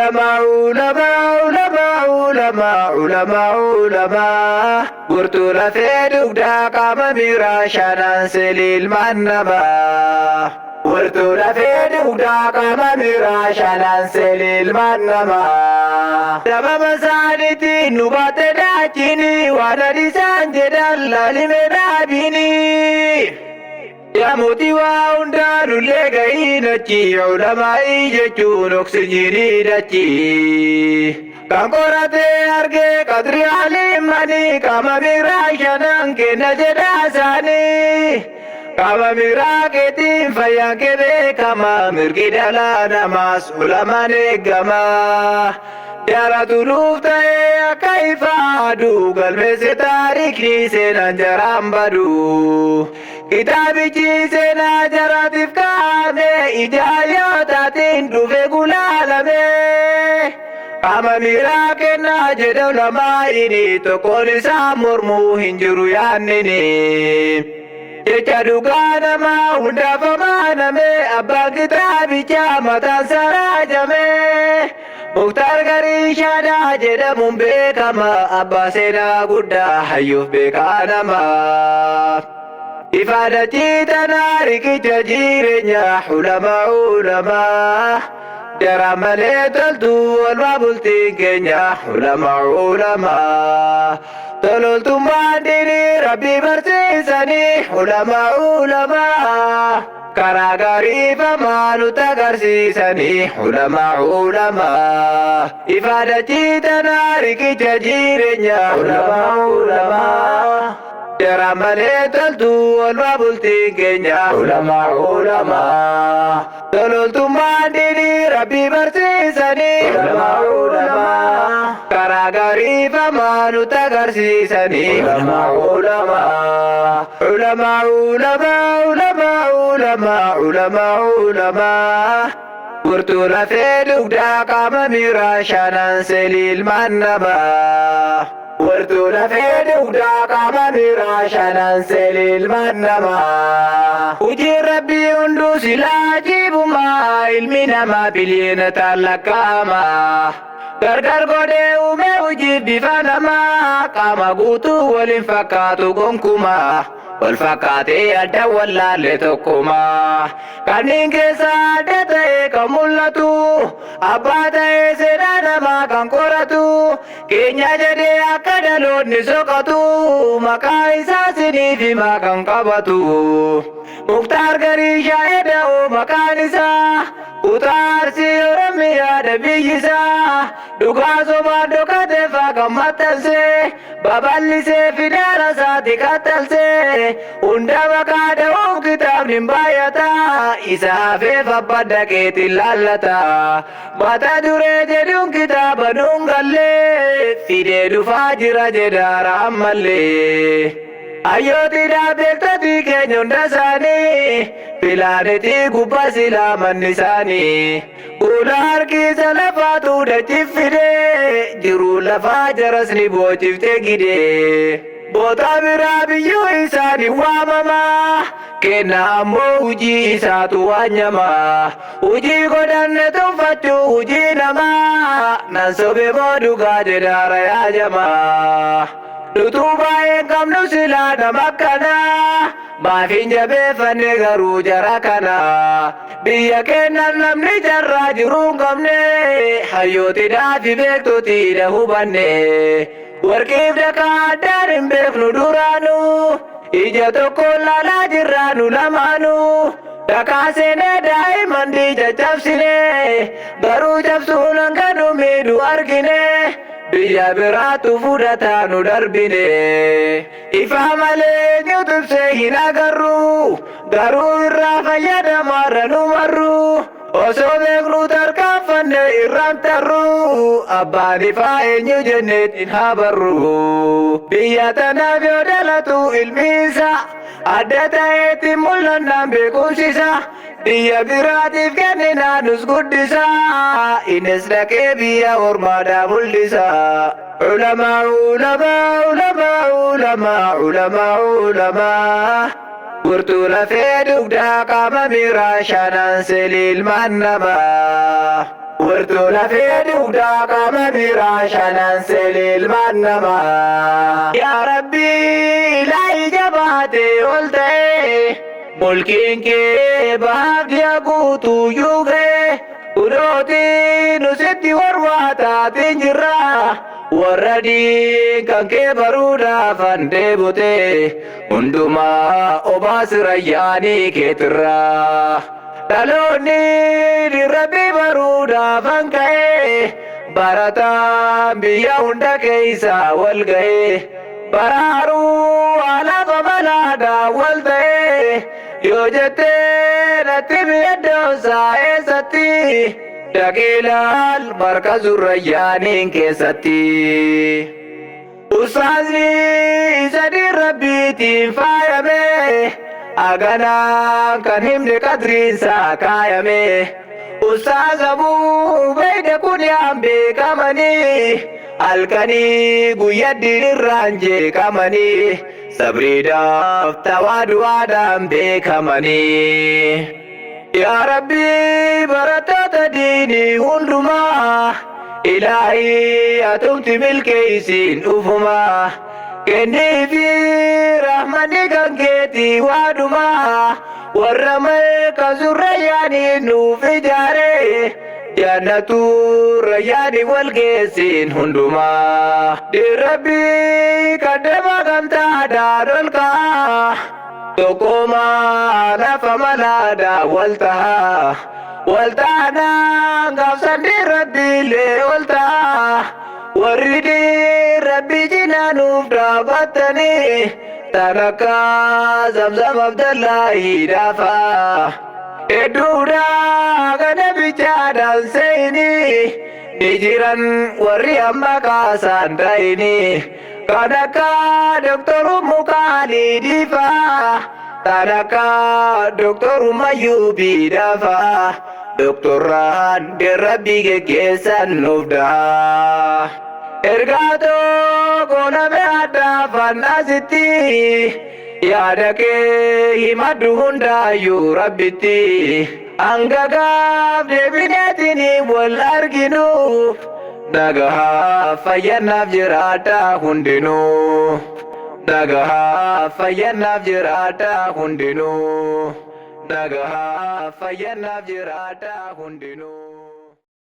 Ulamaa ulamaa ulamaa ulamaa ulamaa ulamaa Gurtuu lafee dugdaa qaama miiraa shanan seelii ilmaan namaa. Wirtuu lafee dugdaa qaama miiraa shanan seelii ilmaan namaa. Sababa isaaniitiin nu baatte daachiini waan adisaan jedhan laalime dhaabiini. Yaa mootii waa hundaa nullee gahiin achi ulamaa'ii jechuun oksijiinii dachi. Kan qoratee argee qadri alimanii qaama miiraa shanan kenna jedhaa isaanii. Qaama miiraa keetiin fayyaan kee beekama mirgi dhala namaas ulamaan eegama. Jaratu nuuf ta'ee akka ifa aduu galmeesse taarikni seenaan jaraan badu. Kitaabichi seenaa jaraatiif kaa'ame ija hayyootaatiin dhufe gulaalame. Qaama miiraa kennaa jedhe ulamaa'ini tokkoon isaa mormuu hin jiru yaannini. Jecha dhugaa namaa hundaaf amaaname abbaan kitaabichaa mataan isaa raajame. Muktaar Garii Shaadaa jedhamuun beekama abbaa seenaa guddaa hayyuuf beekaa nama. Ifa dachii tanaa riqicha jireenyaa ulamaa ulamaa. Jara malee toltu olmaa bultiin keenya ulamaa ulamaa. Tololtummaan diinii rabbii barsiisanii ulamaa ulamaa. Karaa gaarii ifamaa nutti agarsiisanii ulamaa ulamaa. Ifa dachii tanaa riqicha jireenyaa ulamaa ulamaa. Jara malee toltu olmaa bultiin keenya ulamaa ulamaa. Tololtummaan diinii rabbii barsiisanii ulamaa ulamaa. Karaa gaarii ifamaa nutti agarsiisanii ulamaa ulamaa. Ulamaa ulamaa ulamaa ulamaa ulamaa ulamaa. Gurtuu lafee dugdaa qaama miiraa shanan seelii ilmaan namaa. Wirtuu lafee dugdaa qaama miiraa shanan seelii ilmaan namaa. Hojiin rabbii hunduu silaa ajiibumaa ilmi namaa biliyonotaan lakkaa'ama. Gargar godhee uume hojiif bifa namaa qaama guutuu waliin fakkaatu gonkumaa. Wal fakkaatee adda wallaalle tokkumaa. Kanneen keessaa adda ta'e kan mul'atu abbaa ta'ee seenaa namaa kan qoratu keenya jedhee akka dhaloonni soqatu maqaa isaa siniif himaa kan qabatu. Muktaar Garii Shaa'ee Da'oo maqaan isaa kutaa Arsii Oromiyaa biyyi isaa dhugaa sobaan dhokate faa kan maxxansee babal'isee fidaara isaati qaxxalsee hunda maqaa da'uuf kitaabni hin baay'ata isa hafeef abbaa dhaqeetiin laallata. Mata duree jedhuun kitaaba nuun gallee fidee dhufaa jira jedhaara ammallee. Hayyootidhaa beektotii keenya hunda isaanii pilaanetii gubbaa silaa manni isaanii. Fuula harkiisa lafaatu dachiif fidee jiruu lafaa jaras ni boojiftee gidee. Boota biraa biyyoo isaanii waamama kenna ammoo hojii isaatu waanyama. Hojii godhanne tuffachuu hojii namaa nan sobe moo dhugaa jedhaara yaajamaa. Nutuu baay'een qabnu silaa nama akkanaa maaf hin jabeeffanne garuu jara kana. Biyya keenyan namni jarraa jiruu hin qabne hayyootidhaa fi beektotiidha hubanne. Warqiif dhakaa addaan hin beeknu duraanuu ija tokkoon laalaa jirraa nu lamaanuu. Dhakaa seenee daa'imman diija cabsine garuu cabsuun hanga nu miidhu argine. Biyya biraatu fudhataa nu darbine. Ifaa malee eenyutu ibsee hin agarru garuu irraa fayyadamaarra nu marru. Osoo beeknu tarkaanfanne irraan tarru abbaan ifaa eenyu jenneetiin haa barru. Biyya tanaaf yoo dhalatu ilmi isaa adda ta'eetti mul'annaan beekumsi isaa. Biyya biraatiif kenninaa nus guddisa innis dhaqee biyya ormaadhaa mul'isa. Ulamaa ulamaa ulamaa ulamaa ulamaa ulamaa Gurtuu lafee dugdaa qaama miiraa shanan seelii ilmaan namaa. Wirtuu lafee dugdaa qaama biraa shanan seelii ilmaan namaa. Yaa Rabbi ilaahi jabaatee ol ta'e mulkiin kee bahaaf guutuu yuugee kunooti nu sitti warwaataatiin jirra. Warra diin kan kee baruudhaaf deebute hundumaa obaas rayyaanii keetirraa. Dhaloonni rabbi baruudhaaf ka'e barataan biyya hunda keessa wal ga'e baraaruu alaaba malaadhaa wal ta'e yoo jettee natti miidhagdoonsaa eessatti dhaqiilaal markazu rayyaaniin keessatti. Ustaazni sadii rabbiitiin faayame aganaan kan himne qadriinsaa kaayame. Ustaaz Abuu Ubayda kun yaan beekamanii halkanii guyyaa irraan jeeqamanii sabriidhaaf tawaadu'aadhaan beekamanii. Yaa Rabbi barattoota diinii hundumaa ilaahii atumti milkeeysiin dhufumaa kenniifi rahmanni kan keetii waadumaa warra malka rayyaanii nuuf ijaare jannatu rayyaanii wal geessin hundumaa. Rabbi kaddama gamtaadhaan ol ka'a tokkummaa lafa malaadhaa wal ta'a. Wal taanaan gaafsanni rabbiilee ol ta'a. Warri rabbi cinaa nuuf dhaabatanii tan akka Zamzam Abdallaahi daafa. Hedduudha kana bichaadhaan seeyinii ni jiran warri amma kaasaan ta'inii. Kan akka Doktor Mukaalii Diifaa. Kan akka Doktor Mayyuubii Daafaa. Doktorraan rabbi geggeessan nuuf dhaha. Ergaa tokko nama addaafan asitti yaada kee himadhu hundaayyuu rabbitti. Hanga gaaf deebineetiin wal arginuuf nagahaa fayyanaaf jiraadhaa hundinuu. Nagahaa fayyanaaf jiraadhaa hundinuu. Nagahaa fayyanaaf jiraadhaa hundinuu.